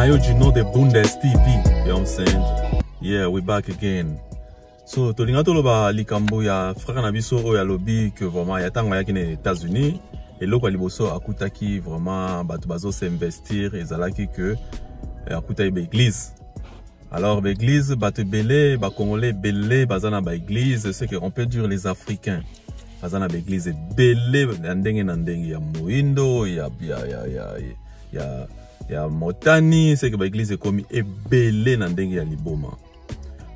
yo du nom de Bundes TV. You know what I'm saying? Yeah, we back again. So tolinga toloba likambo ya frère na biso oyo alobi que vraiment ya ntango ayaki na États-Unis eloko ya liboso akutaki vraiment bato bazo s'investir ezalaki que eh, akutaki ba église. Alors ba église bato ebele ba congolais ebele baza na ba église, ce que on peut dire les Africains baza na ba église ebele ya ndenge na ndenge ya moindo ya ya ya ya ya, ya motani, ce que ba église ekomi ebele na ndenge ya liboma.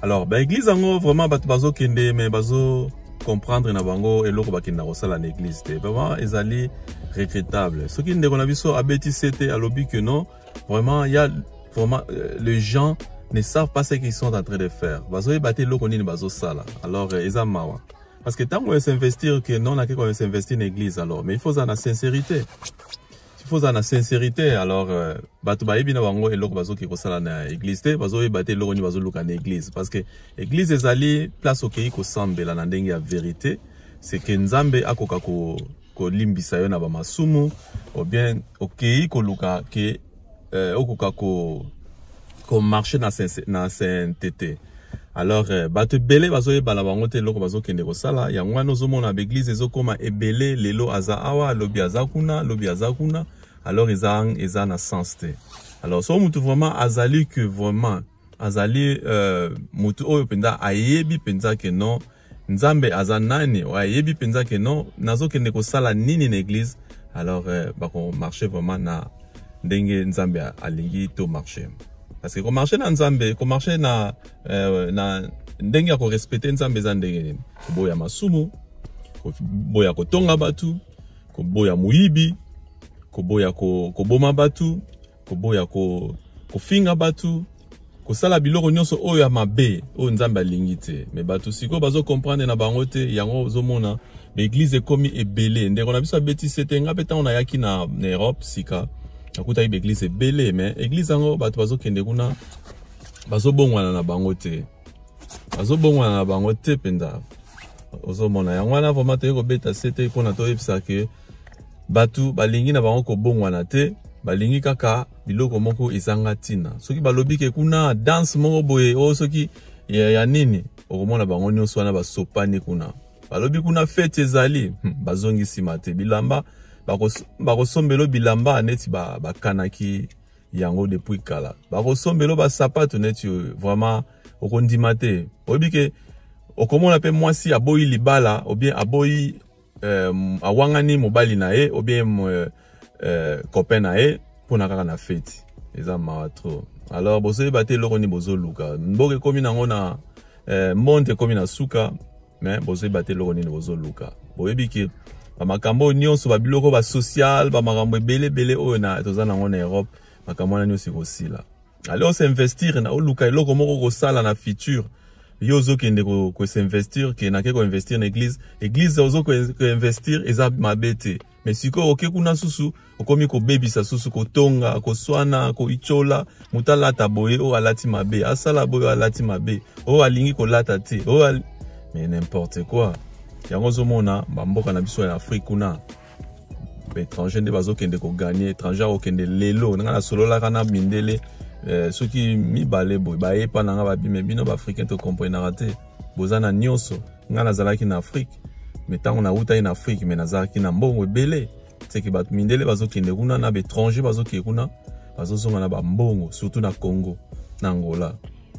Alors ba église yango vraiment bato bazokende mais bazo comprendre na bango eloko bakenda kosala na église te, vraiment ezali regrettable. Soki ndeko na biso abeti sete alobi que non, vraiment ya vraiment les gens ne savent pas ce qu'ils sont en train de faire, bazoyeba te eloko nini bazosala. Alors eza mawa parce que ntango s'investir que non, nake ko s'investir na église, alors mais il faut ozala na sincérité, il faut ozala na sincérité. Alors bato bayebi na bango eloko bazoki kosala na église te, bazoyeba te eloko nini bazoluka na église, parce que église ezali place okei kosambela na ndenge ya vérité, c'est que Nzambe akoka kolimbisa yo na bamasumu, ou bien okei koluka ke okoka komarche na sainteté. Alors bato ebele bazoyeba na bango te eloko bazokende kosala. Yango wana ozomona baeglise ezokóma ebele, lelo aza awa, lobi aza kuna, lobi aza kuna. Alors eza na sens te. Alors so mutu vraiment azali que vraiment azali mutu oyo mpenza ayebi mpenza ke non, Nzambe aza nani, ayebi mpenza ke non, nazokende kosala nini na église, alors bakomarche vraiment na ndenge Nzambe alingi to marche. Parce que komarche na Nzambe, komarche na ndenge ya korespecte Nzambe eza ndenge nini? Koboya masumu, koboya kotonga bato, koboya moyibi, koboya koboma bato, koboya kofinga bato, kosala biloko nyonso oyo ya mabe oyo Nzambe alingi te. Me bato sikoyo bazokomprendre na bango te, yango ozomona baeglise ekomi ebele. Ndeko na biso abetisi te, nga mpe ntango nayaki na Europe sika, nakutaki baeglise ebele, me eglise yango bato bazokende kuna bazobongwana na bango te, bazobongwana na bango te mpenza. Ozomona yango wana vraiment toyei kobeta se te mpona toyebisa ke bato balingi na bango kobongwana te, balingi kaka biloko moko ezanga ntina. Soki balobi ke kuna danse moko boye oyo soki ya nini, okomona bango nyonso wana basopani kuna. Balobi kuna fete ezali, bazongi nsima te. Bilamba bakosombelo bilamba neti bakanaki yango depuis kala, bakosombelo basapato neti vraiment okondima te. Oyebi ke okomona mpe mwasi aboyi libala ou bien aboyi awangani mobali na ye ou bien copain na ye mpona kaka na feti. Eza mawa trop. Alors bozoyeba te eloko nini bozoluka. Mboka ekomi nango na monde ekomi na suka, mais bozoyeba te eloko nini bozoluka. Boyebi ke bamakambo oyo nyonso, babiloko basocial, bamakambo ebele ebele oyo na toza nango na Europe, makambo wana nyonso ekosila. Ale osinvestir na oluka eloko moko kosala na futur, yo ozokende kosinvestir ke nake koinvestir na église. Église ozo koinvestir eza mabe te, mais sikoyo oke kuna susu okomi kobebisa susu, kotonga, koswana, koityola moto alata boye, oyo alati mabe asala boye, oyo alati mabe, oyo alingi kolata te, oyo mais n'importe quoi. Yango ozomona bamboka na biso ya Afrique kuna baétranger nde bazokende koganye. Étranger akokende lelo, nga nasololaka na mindele soki mibale boye, bayepa na nga babime, bino baafricain tokomprenaka te, boza na nyonso. Nga nazalaki na Afrique, me ntango nautaki na Afrique, me nazalaki na mbongo ebele. Seke bato mindele bazokende kuna na baétranger bazokende kuna, bazozonga na bambongo, surtout na Congo, na Angola.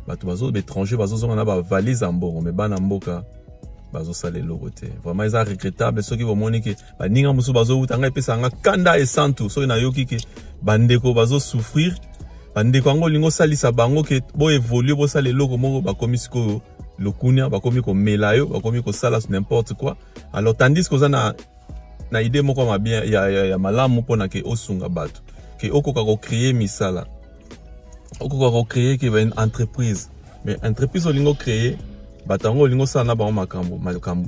Bato bazo baétranger bazozonga na bavalise ya mbongo, me bana mboka bazosala eloko te. Vraiment eza regrettable. Soki bomoni ke baninga mosusu bazowuta, ngai epesaka nga kanda esantu soki nayoki ke bandeko bazosouffrir. Bandeko yango olingi osalisa bango ke boévolue, bosala eloko moko, bakomi sikoyo lokunia, bakomi komela yo, bakomi kosala n'importe quoi. Alors tandis que oza na idée moko ya bien, ya malamu mpona ke osunga bato, ke okoka kocréer misala, okoka kocréer ke ba entreprise, mais entreprise olingi ocréer, bato yango olingi osala na bango makambo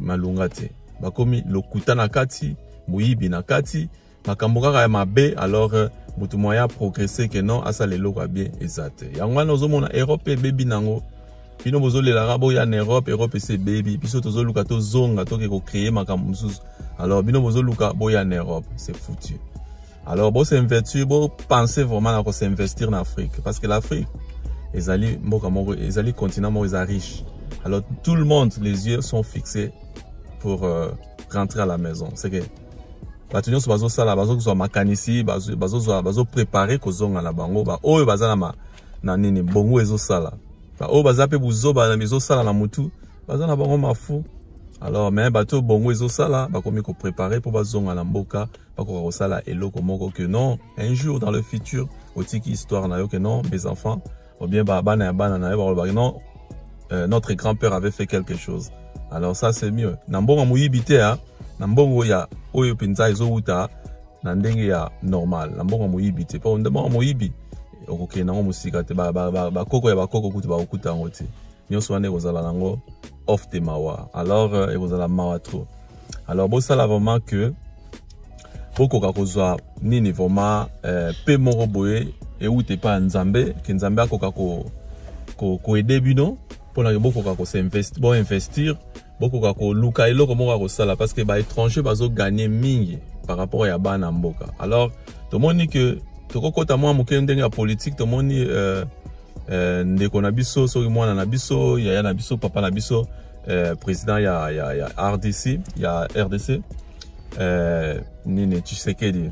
malunga te, bakomi lokuta na kati, moyibi na kati, makambo kaka ya mabe. Alors moto moyen progresser ke non, asala eloko ya bien eza te. Yango wana ozomona Europe ebebi nango. Bino bozolelaka boya na Europe, Europe esi ebebi. Biso tozoluka tozonga, toke kocréer makambo mosusu, alors bino bozoluka boya na Europe, c'est foutu. Alors bosinvestir, bopense vraiment na kosinvestir na Afrique, parce que l'Afrique ezali mboka moko, ezali continent moko eza riche. Alors tout le monde, les yeux sont fixés pour rentrer à la maison. C'est que bato nyonso bazosala, bazozwa makanisi, bazozwa, bazoprépare kozonga na bango. Baoyo baza na nini, bongo ezosala, baoyo baza mpe buzoba ezosala na mutu, baza na bango mafu. Alors mais bato bongo ezosala, bakomi koprépare mpo bazonga na mboka, bakoka kosala eloko moko que non, un jour dans le futur otiki histoire na yo que non, mes enfants ou bien bana ya bana na yo bakolobaka non, notre grand-père avait fait quelque chose. Alors ça, c'est mieux na mbongo moyibi te, na mbongo ya oyo mpenza ezowuta na ndenge ya normal, na mbongo moyibi te, mpo mbongo moyibi okokende nango mosika te. Bakoko ya bakoko kutu bakokuta yango te. Nyonso wana ekozala nango off te, mawa. Alors ekozala mawa trop. Alors bosala vraiment que bokoka kozwa nini vraiment, mpe moko boye euta epai ya Nzambe, ke Nzambe akoka koaider bino mpona ke bokoka boinvestir, bokoka koluka eloko moko ya kosala, parce que baétranger bazogagner mingi par rapport ya bana mboka. Alors tomoni ke tokokɔta mwa moke ndenge ya politique. Tomoni ndeko na biso, soki mwana na biso, yaya na biso, papa na biso, président ya RDC, ya RDC, nini, Tshisekedi.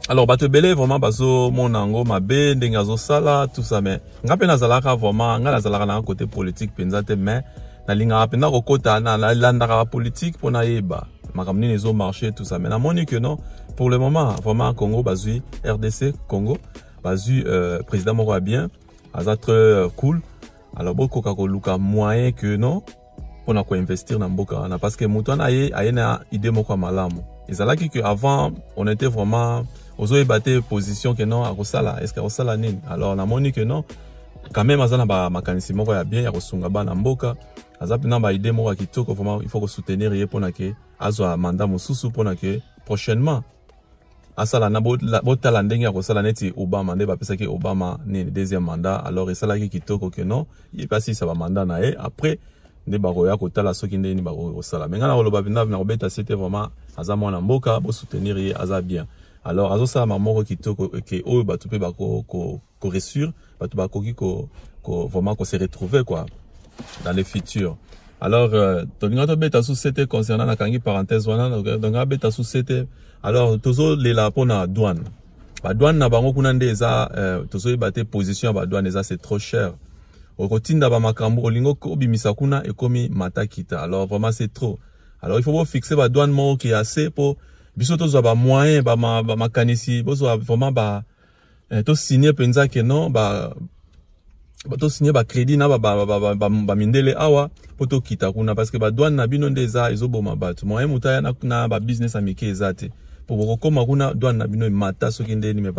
Alors bato ebele vraiment bazomona yango mabe ndenge azosala tout ça, mais nga mpe nazalaka vraiment, nga nazalaka na côté politique mpenza te, mais nalingaka mpenza kokɔta, nalandaka bapolitique mpo nayeba makambo nini ezomarche, tout ça. Mais namoni que non, pour le moment vraiment Congo bazwi, RDC Congo bazwi président moko ya bien, aza très cool. Alors bokoka koluka moyen que non, mpona koinvestir na mboka wana, parce que moto wana aye na idée moko ya malamu. Ezalaki que avant on était vraiment, ozoyeba te position que non, akosala, est ce que akosala nini. Alors namoni que non, quand même aza na bamakanisi moko ya bien ya kosunga bana mboka, aza mpena baidée moko ya kitoko. Vraiment il faut kosoutenir ye mpona ke azwa mandat mosusu, mpona ke prochainement asala na botala ndenge ya kosala neti Obama, nde bapesaki Obama nini, deuxième mandat. Alors esalaki kitoko ke non, ye mpe asilisa bamandat na ye, après nde bakoya kotala soki ndenge nini bakoki kosala. Me ngai na koloba mpenza na kobeta se te, vraiment aza mwana mboka, bosoutenir ye, aza bien. Alors azosalama moko kitoko ke oyo bato mpe bakoréussir, bato bakoki vraiment kose retrouver quoi dans le futur. Alors tolinga tobeta su sete concernant, nakangi parenthèse wana, tolinga beta su sete. Alors tozolela mpona douane, badouane na bango kuna nde eza, tozoyeba te position ya badouane eza, c'est trop cher. Okotinda bamakambo olingi obimisa kuna, ekomi matakita. Alors vraiment c'est trop. Alors il faut bofixe badouane moko ke ase mpo biso tozwa bamoyen, bamakanisi, bozwa vraiment ba tosigne mpenza ke non, ba tosigne bacrédit na bamindele awa mpo tokita kuna, parce que badouane na bino nde eza ezoboma bato. Moyen moto aya na babusiness ya mike eza te, mpo bokokóma kuna, douane na bino emata soki ndeni. Me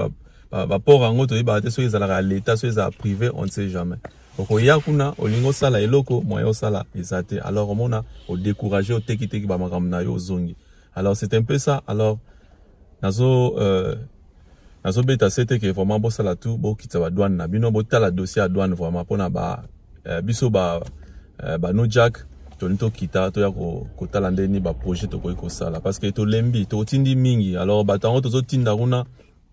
baport yango toyebaka te soki ezalaka ya l'État, soki ezala privé, on ne sait jamais. Okoya kuna, olingi osala eloko, moyen osala eza te. Alors omona odécourage, otekiteki bamakambo na yo, ozongi. Alors c'est un peu ça. Alors nazobeta se te ke vraiment bosala tout, bokitisa badouane na bino, botala dossier ya douane vraiment mpona ba biso ba no jack tolingi tokita, toya kotala ndeni baprojet tokoki kosala, parce que tolembi, totindi mingi. Alors bato yango tozotinda kuna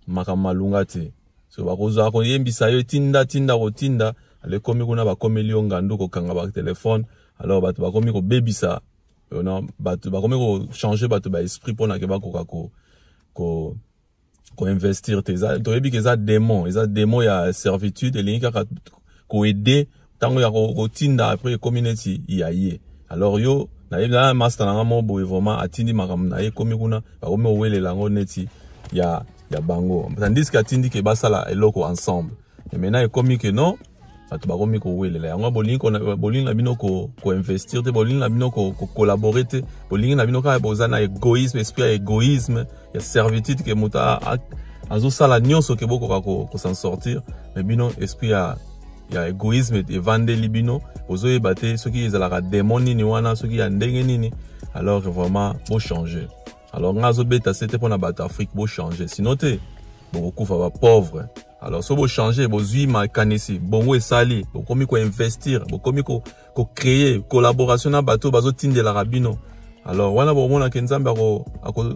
makambo malunga te, so bakozwa koyembisa yo etinda tinda kotinda, alekomi kuna, bakomeli yo ngandu, kokanga batelefone. Alors bato bakomi kobebisa, bato bakomi kochange bato baesprit mpona ke bakoka ko koinvestir te. Toyebi ke eza démon, eza démon ya servitude, elingi kaka koaider ntango ya kotinda, après ekomi neti ya ye. Alors yo nayebi na master na nga moko boye, vraiment atindi makambo na ye, ekomi kuna, bakomi kowelela yango neti ya bango, tandis ke atindi ke basala eloko ensemble. Et maintenant ekomi ke non, bato bakomi kowelela yango. Bolingi na bino koinvestir te, bolingi na bino kocollaborer te, bolingi na bino kaka boza na égoïsme, esprit ya égoïsme, ya servitude, ke moto azosala nyonso ke bokoka kosan sortir, mais bino esprit ya égoïsme evandeli bino, bozoyeba te soki ezalaka démon nini wana, soki ya ndenge nini. Alors vraiment bochanger. Alors nga azobeta se te mpona bato Afrique, bochanger, sinon te bokokufa bapauvre. Alors so bochange, bozwi makanisi, bongo esali, bokomi koinvestir, bokomi kocréer collaboration na bato bazotindelaka bino. Alors wana bokomona ke Nzambe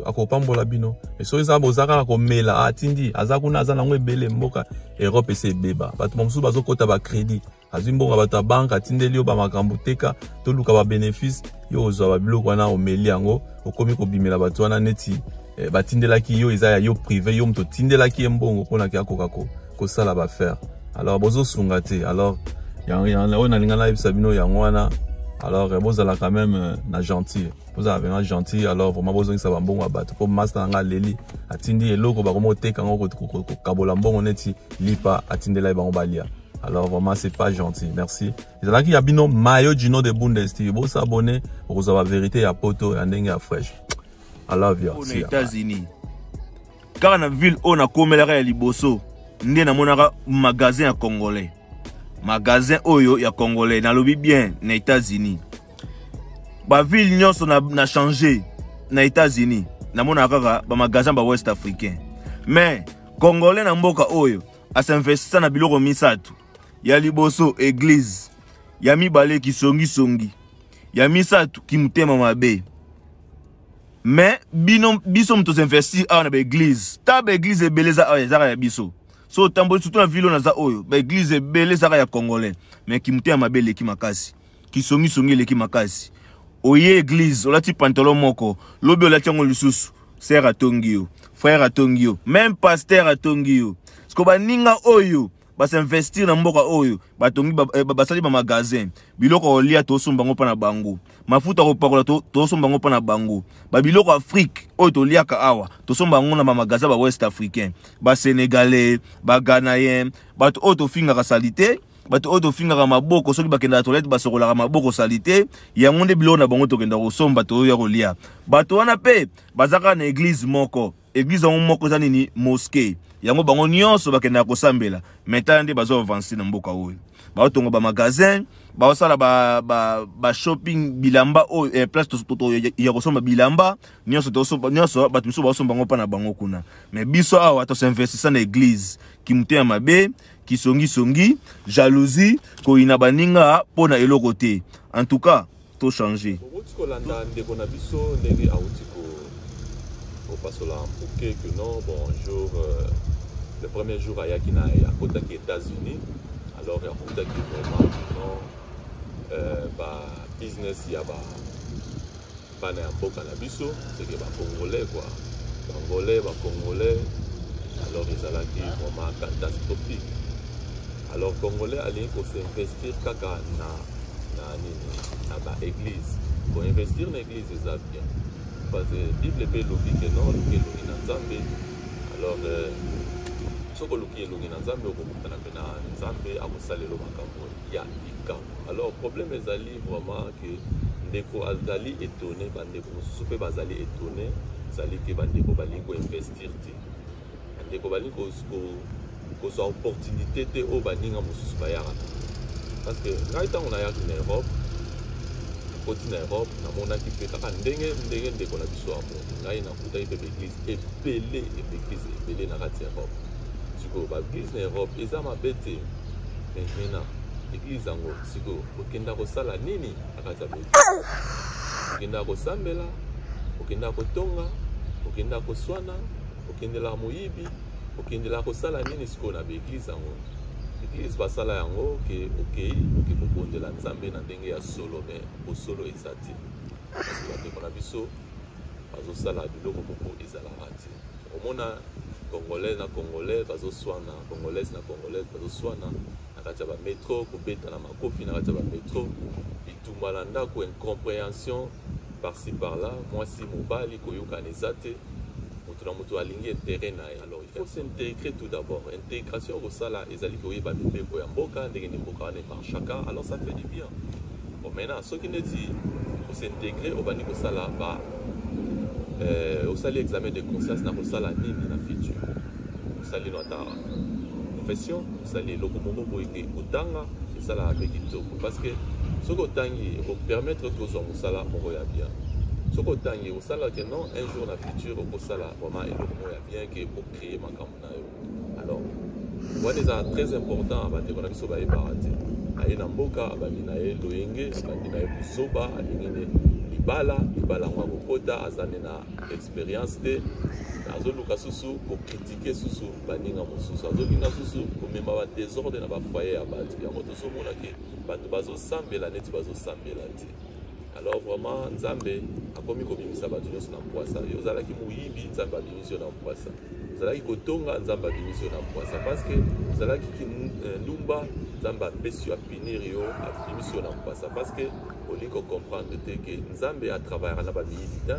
akopambola bino. Mais soki eza boza kaka komela, atindi aza kuna, aza nango ebele. Mboka Europe ese ebeba, bato mosusu bazokota ba crédit, azwi mbongo ya bato ya banque, atindeli yo bamakambo, teka toluka ba bénéfice. Yo ozwa babiloko wana, omeli yango, okomi kobimela bato wana neti batindelaki yo, eza ya yo privé, yo moto otindelaki ye mbongo mpona ke akoka kosala ba affaire. Alors bozosunga te. Alors oyo nalinga nayebisa bino yango wana. Alors bozala quand même na gentil, bozala vraiment gentil. Alors vraiment bozongisa bambongo ya bato, mpo master na nga aleli, atindi eloko, bakomi koteka yango, kokabola mbongo neti lipa atindela ye bango balia. Alors vraiment, c'est pas gentil. Merci. Ezalaki ya bino Mayo Gino de Bundes TV. Bosabone, okozwa ba vérité ya poto ya ndenge ya fresh. I love you. Na États-Unis, kaka na ville oyo nakomelaka ya liboso, nde namonaka magasin ya Congolais, magasin oyo ya Congolais. Nalobi bien, na États-Unis, ba ville nyonso na change na États-Unis, namonaka kaka ba magasin ba West africain. Mais Congolais na mboka oyo asinvestisa na biloko misato: ya liboso église, ya mibale kisongisongi, ya misato kimutema mabe. Mais bino, biso moto toinvestir awa na ba église. Ta ba église ebele eza awa, ezaka ya biso. So otamboli, surtout na ville oyo naza oyo, ba église ebele ezaka ya Congolais. Mais kimutema mabe eleki makasi, kisongisongi eleki makasi. Oye église, olati pantalon moko, lobi olati yango lisusu, sœur atongi yo, frère atongi yo, même pasteur atongi yo. Siko baninga oyo basinvestir na mboka oyo, batongi, basali ba magasin, biloko kolia tosomba yango mpa na bango, mafuta kopakola tosomba yango mpa na bango, babiloko Afrique oyo toliaka awa tosomba yango na ba magasin ba West africain, ba Sénégalais, ba Ghanéen. Bato oyo tofingaka sali te, bato oyo tofingaka maboko, soki bakendaka toilette basokolaka maboko sali te, yango nde biloko na bango tokenda kosomba, toya kolia. Bato wana mpe baza kaka na église moko. Église yango moko eza nini? Mosquée. Yango bango nyonso bakendaka kosambela. Mais tala nde bazo avance na mboka oyo, baotonga ba magasin, baosala ba shopping, bilamba oyo place ya kosomba bilamba nyonso, nyonso bato misusu baosomba yango mpa na bango kuna. Mais biso awa tosinvestisa na église, kimutema mabe, kisongisongi, jalousie, koyina baninga mpo na eloko te. En tout cas, tochange. Bouti kolanda ndeko na biso ndenge awuti kopasola mpoke que non, bon jour, le premier jour ayaki na akotaki États-Unis, alors akutaki vraiment que non, ba business ya ba bana ya mboka na biso, seke ba Congolais quoi, Bangolais, Bacongolais, alors ezalaki vraiment catastrophique. Alors Congolais alingi kosinvestir kaka na nini? Na ba église. Koinvestir na église eza bien, parce que Bible mpe elobi ke non, oluki elongi na Nzambe. Alors soki oluki elongi na Nzambe, okokutana mpe na Nzambe, akosalela makambo ya likambo. Alors problème ezali vraiment ke ndeko azali étonné, bandeko mosusu mpe bazali étonné. Ezali ke bandeko balingi koinvestir te, bandeko balingi kozwa opportunité te oyo baninga mosusu bayaka. Parce que ngai, ntango nayaki na Europe, nakoti na Europe, namonaki mpe kaka ndenge ndeko na biso amoni. Ngai nakutaki mpe ba église ebele, ba église ebele na kati ya Europe. Sikoyo ba église na Europe eza mabe te, mais maintenant église yango sikoyo okenda kosala nini na kati ya ba église? Okenda kosambela, okenda kotonga, okenda koswana, okendelaka moyibi, okendelaka kosala nini sikoyo na ba église yango? Église basala yango ke okei, oke kobondela Nzambe na ndenge ya solo, mais bosolo eza te, parce que bandeko na biso bazosala biloko moko ezalaka te. Omona Congolais na Congolais bazoswana, Congolaise na Congolaise bazoswana na kati ya ba métro, kobeta na makofi na kati ya ba métro, bitumba na ndako, incompréhension par-ci par-là, mwasi mobali koyokana eza te, moto na moto alingi intérêt na ye. Alors il faut s'intégrer tout d'abord. Intégration kosala ezali koyeba mibeko ya mboka, ndenge nini mboka wana emarchaka. Alors ça fait du bien. Bon, maintenant soki neti os'intégrer, obandi kosala ba osali examen de conscience na kosala nini na futur, osali no ata profession, osali eloko moko boye ke kotanga esalaka mpe kitoko, parce que soki otangi ekopermettre kozwa mosala moko ya bien. Soki otangi, osalaka non, un jour na futur okosala vraiment eloko moko ya bien ke ocréer makambo na yo. Alors wana eza très important. Bandeko na biso bayebaka te. Aye na mboka, abandi na ye loyenge, abandi na ye buzoba, alingi nde Libala, libala yango akokota aza nde na experience te, azoluka susu kocritiquer susu baninga mosusu, azolinga susu komema ba désordre na ba foyer ya bato. Yango tozomona ke bato bazosambela neti bazosambela te. Alors vraiment Nzambe akomi kobimisa bato nyonso na mpwasa. Yo ozalaki moyibi, Nzambe abimisi yo na mpwasa. Ozalaki kotonga, Nzambe abimisi yo na mpwasa. Parce que ozalaki ndumba, Nzambe apesi yo, apunir yo, abimisi yo na mpwasa. Parce que olingi kocomprendre te ke Nzambe atravaillaka na bamiyibi te,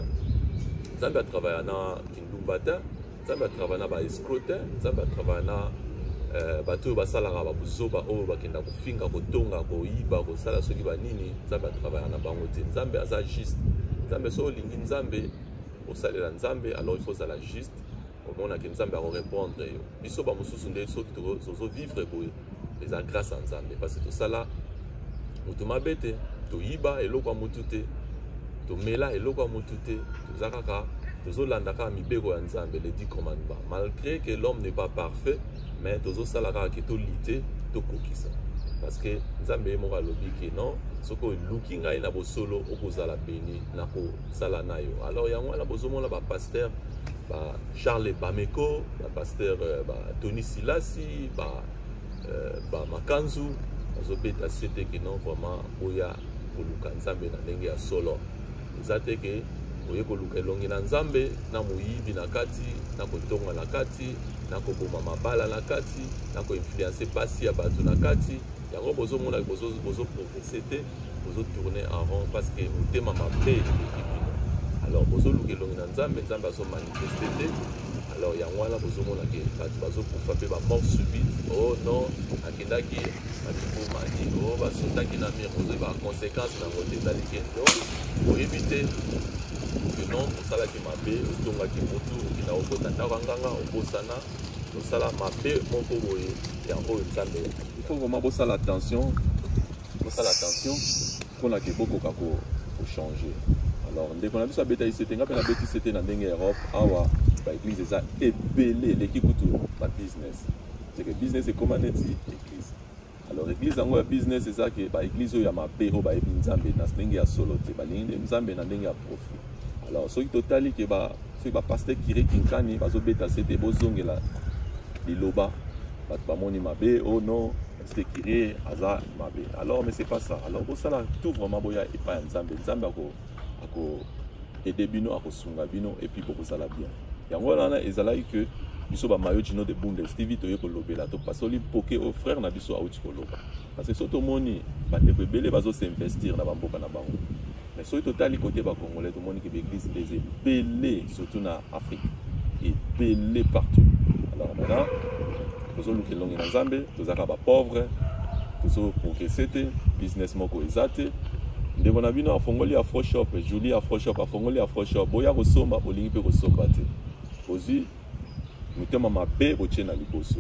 Nzambe atravaillaka na kindumba te, Nzambe atravaille na ba escroc te, Nzambe atravaille na bato oyo basalaka babuzoba, oyo bakenda kofinga, kotonga, koyiba, kosala soki banini. Nzambe atravaillaka na bango te. Nzambe aza juste. Nzambe, soki olingi Nzambe, osalela Nzambe, alors il faut ozala juste, omonaki Nzambe akorépondre yo. Biso bamosusu nde soki tozovivre boye, eza grâce ya Nzambe, parce que tosala motu mabe te, toyiba eloko ya motu te, tomela eloko ya motu te, toza kaka tozolanda kaka mibeko ya Nzambe, les 10 commandements. Malgré que l'homme n'est pas parfait, mais tozosala kaka ke tolite tokokisa, parce que Nzambe ye moko alobi ke non, soki oluki ngai na bosolo, okozala béni na kosala na yo. Alors yango wana bozomona bapasteur ba Charles Bameko, bapasteur ba Tony Silasi, ba Makanzu bazobeta sete ke non, vraiment boya koluka Nzambe na ndenge ya solo. Eza te ke oye koluka elongi na Nzambe na moyibi na kati, na kotonga na kati, na koboma mabala na kati, na koinfluencer basi ya bato na kati. Yango bozomona bozoprogresse te, bozotourne en rond, parce que motema mabe eleki bino. Alors bozoluka elongi na Nzambe, Nzambe azomanifeste te. Alors yango wana bozomona ke bato bazokufa mpe bamort subite. Oh non, akendaki bakibomani, o basotaki na mur. Bozoyeba baconséquence nango te. Ezali ke non, oyebi te ke non, osalaki mabe, otongaki motu, okenda kokota ndako ya nganga, obosana, osala mabe moko boye ya oyo Nzambe. Il faut vraiment bosala attention, bosala attention mpona ke bokoka kochanger. Alors ndeko na biso abetaki sete, nga mpe nabeti sete na ndenge Europe awa baeglise eza ebele, eleki kutu babusiness. C'est que business ekóma neti église. Alors église yango ya business eza ke baeglise oyo ya mabe, oyo bayebi Nzambe na ndenge ya solo te, balingi Nzambe na ndenge ya profit. Alors soki totali ke soki bapasteur Kiri Kinkani bazobeta sete, bozongela liloba, bato bamoni mabe. Oh non, pasteur Kiri aza mabe. Alors mais c'est pas ça. Alors bosala tout vraiment, boya epai ya Nzambe. Nzambe ako aider bino, akosunga bino, et puis bokozala bien. Yango wana ezalaki ke biso bamayo Gino de Bundes TV toye kolobela, topasoli poke oyo frère na biso auti koloba, parce que soki tomoni bandeko ebele bazosinvestir na bamboka na bango, mais soki totali côté bacongolais, tomoni ke baeglise eza ebele, surtout na Afrique, ebele partout. Alors maintenant tozoluka elongi na Nzambe, tozalaka bapauvre, tozoprogresse te, business moko eza te. Ndeko na bino afongoli Afro Shop, Julie Afro Shop afongoli Afro Shop, boya kosomba, bolingi mpe kosomba te, bozwi motema mabe, botie na liboso.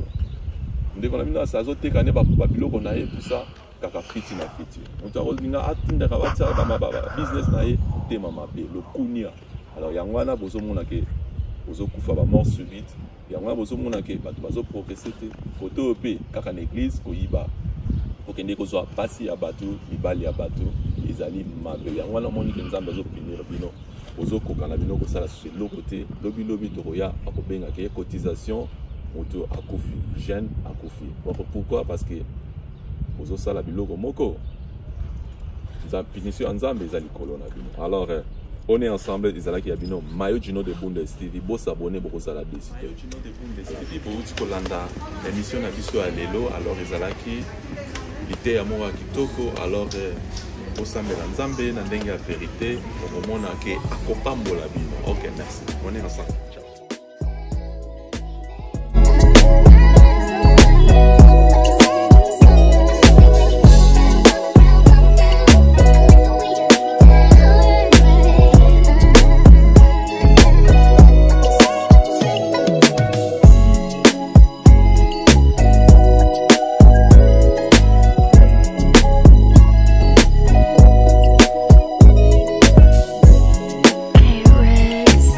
Ndeko na bino azoteka nde babiloko na ye, tout ça kaka fiti na fiti. Moto akolinga atindaka batiaka business na ye, motema mabe, lokunia. Alors yango wana bozomona ke bozokufa bamort subite. Yango wana bozomona ke bato bazoprogresse te. Kote oyo mpe kaka na église, koyiba, kokende kozwa basi ya bato, mibali ya bato, ezali mabe. Yango wana omoni ke Nzambe azopunir bino, bozokoka na bino kosala susu eloko te. Lobilobi tokoya, akobengaka ye cotisation, moto akufi, jeune akufi. Pourquoi? Parce que bozosala biloko moko, punition ya Nzambe eza likolo na bino. Alors on est ensemble. Ezalaki ya bino Mayo Gino de Bundes TV. Bosabone, bokozala déçus. Mayo Gino de Bundes TV, bouti kolanda émission na biso ya lelo. Alors ezalaki liteya moko ya kitoko. Alors bosambela Nzambe na ndenge ya vérité, okomona ke akopambola bino. Ok, merci, on est ensemble. Ciao. Hey, Riz.